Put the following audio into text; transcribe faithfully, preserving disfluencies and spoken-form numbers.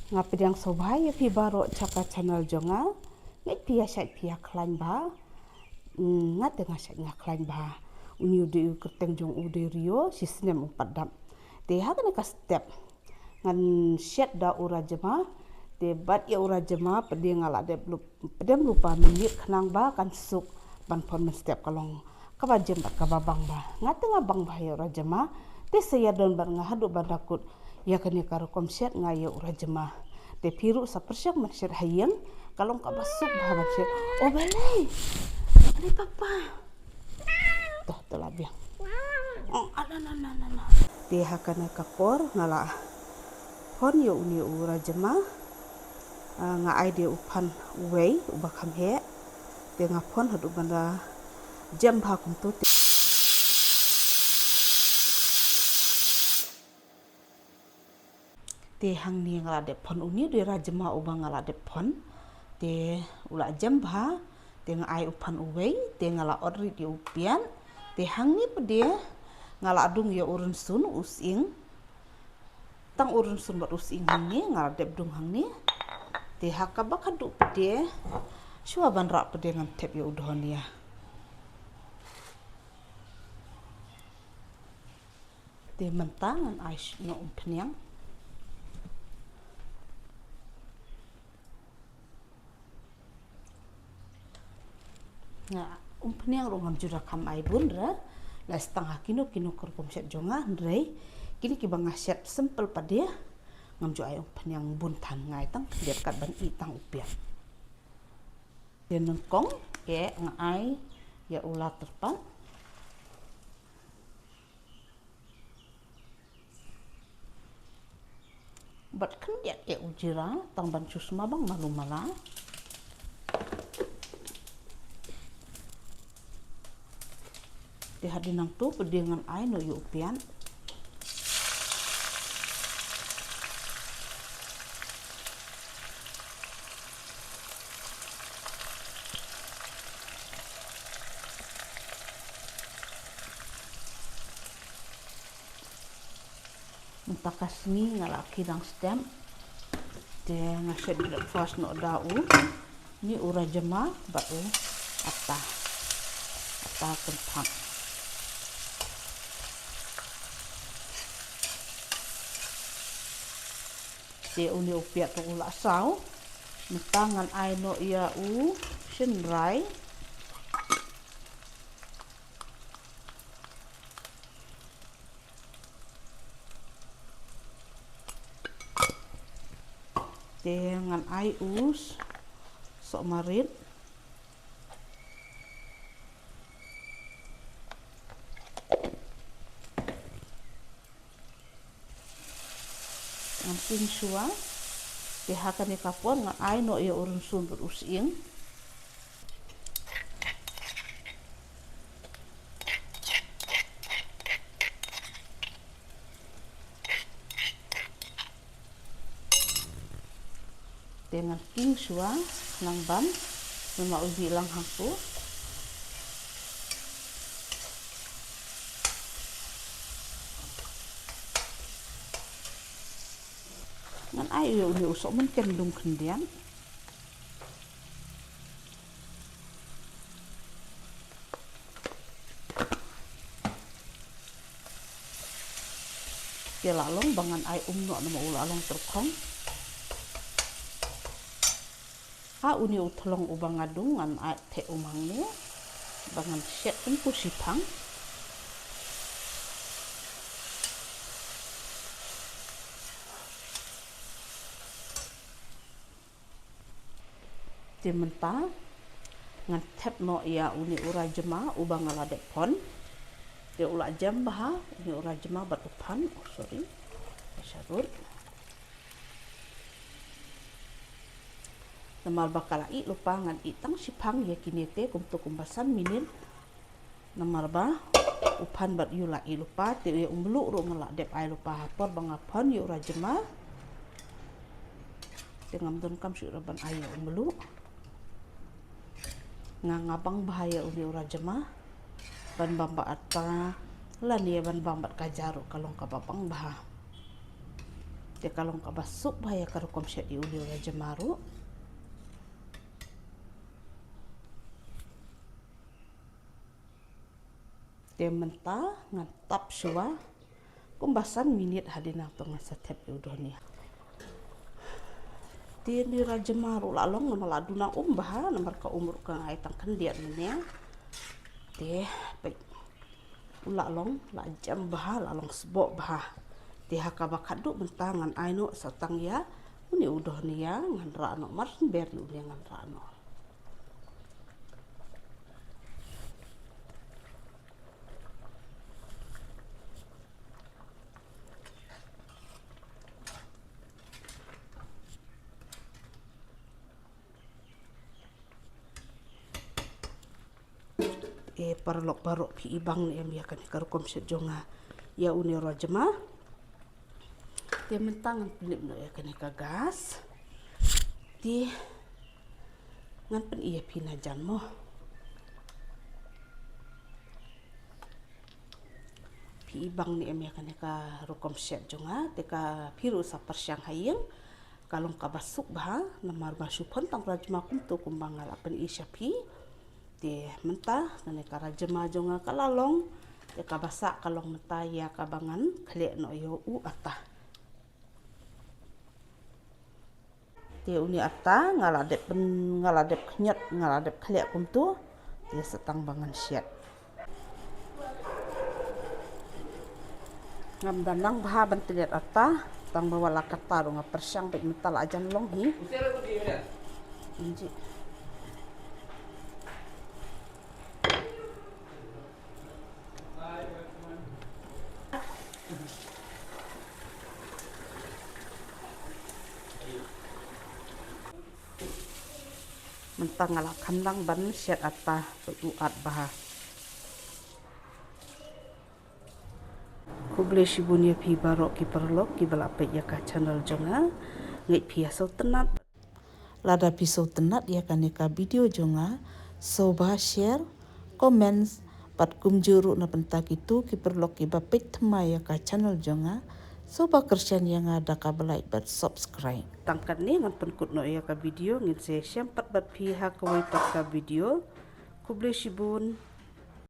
Nga pdiang sngewbha ïa phi baroh sha ka channel jong nga. Ngeit phi ïa shait phi ïa khlaiñ bha. Hmm, nga te nga shait nga khlaiñ bha. Uni u dei u kyrteng jong u dei Rio, shi snem u pat dap. Te ha kane ka step ngan shet da u rajma. Te bad ïa u rajma pdeng nga la dep lup, pdeng lupa minit khnang ba kan suk ban pon mynstep ka long kaba jem bad kaba bang bha. Nga te nga bang bha ïa u rajma. Te sa ïa don bad nga haduh ban da kut ïa kane ka rukom shet nga ïa u rajma. Te phi ruh sa pyrshang ban shet ha ïing ka long kaba suk bha ban shet. O balei? Balei papa? Toh, to la biang. Oh, ana na na na na. Te ha kane ka por nga la pon ïa uni u rajma. Ah, nga ai de u phan uwei uba kham heh. Te nga pon haduh ban da jem bha kumto te. Te hangne nga la dep pon uni u dei rajma uba nga la dep pon. Te u la jem bha. Te nga ai u phan uwei. Te nga la ot rit ïa u piat. Te hangne pat de nga la dung ïa u rynsun u sying. Tang u rynsun bad u sying hangne nga la dep dung hangne. Te ha kaba khadduh pat de shuwa ban rah pat de ngan thep ïa u dhania. Te mynta ngan ai shuh noh umphniang. Nga umphniang ruh ngam ju da kham ai bun re. Lada tang ha kino kino ka rukom shet jong nga hynrei kine kiba nga shet simple pat de ngam ju ai umphniang bun than, nga ai tang khyndiat kat ban ih tang u piat. Te nyngkong eh nga ai ïa u la tyrpad. Bad khyndiat eh u jira tang ban shu sma bang malu mala. Te hadien nangto pat de ngan ai noh ïa u piat. Mynta ka sngi nga la khie dang step. Te nga shet breakfast noh da u, uni u rajma bad u atta, atta kynthak. Te uni u piat ruh u la saw. Mynta ngan ai noh ïa u shynrai. Te ngan ai u sohmarit. Ngan king shuwa. Te ha kane ka por ngan ai noh ïa u rynsun bad u sying. Te ngan king shuwa nang ban, namar u dih lang hangto. Ngan ai ïa uni u sohmynken dung khyndiat. Te la long ba ngan ai um noh namar u la long tyrkhong. Ha uni u thlong uba nga dung ngan ai theh um hangne ba ngan shet um ko shiphang. Te mynta ngan thep noh ïa uni u rajma uba nga la dep pon. Te u la jem bha uni u rajma bad u phan, oh sorry. Sharud. Namar ba ka la ih lypa ngan ih tang shiphang ïa kine te kumto kumba san minit. Namar ba u phan bad ïu la ih lypa, te ïa u mluh ruh nga la dep ai lypa ha por ba nga pon ïa u rajma. Te ngam donkam shuh ruh ban ai ïa u mluh. Nga nga bang bha ïa uni u rajma ban bam bad atta lane ban bam bad ka ja ruh ka long kaba bang bha. Te ka long kaba suk bha ïa ka rukom shet ïa u rajma ruh. Te mynta ngan tap shuwa kumba san minit hadien nangta ngan sa thep ïa u dohnud. Te une u rajma ruh la long, ngan la duna um bha namar ka um ruh ka ngai tang khyndiat mynne. Te peit, u la long, la jem bha, la long sboh bha. Te ha kaba khatduh mynta ngan ai noh sa tang ïa une u dohnud, ngan rah noh, mar shen ber ïa une ngan rah noh. E paralok baroh, phi i bang ne em ïa kane ka rukom shet jong nga ïa une u rajma. Te mynta ngan pynlip noh ïa kane ka gas. Te ngan pyni ïa phi na jan mo. Phi i bang ne em ïa kane ka rukom shet jong nga, te ka phi ruh sa pyrshang ha ïing. Ka long kaba suk bha namar ba shu pon tang rajma kumto kumba nga la pyni sha phi. Te mynta kane ka rajma jong nga ka la long. Te kaba sah ka long mynta ïa kaba ngan khleh noh ïa u atta. Te une u atta nga la dep pyn, nga la dep khñiot, nga la dep khleh kumto. Te sa tang ba ngan shet. Ngam da nang bha ban tylliat atta, tang ba wat la katta ruh nga pyrshang, bad mynta la jan long hi. Inji. Mynta nga la khang lang ban shet atta, peit u at bha. Khublei shibun ïa phi baroh ki paralok kiba la peit ïa ka channel jong nga. Ngeit phi ïa sngewtynnat. Lada phi sngewtynnat ïa kane ka video jong nga, sngewbha share, comments, bad kumjuh ruh na bynta kito ki paralok kiba peit thymmai ïa ka channel jong nga, sngewbha kyrshan ïa nga da kaba like bad subscribe. Tang katne ngan pynkut noh ïa ka video, ngin sa ïashem pat bad phi ha kawei pat ka video. Khublei shibun.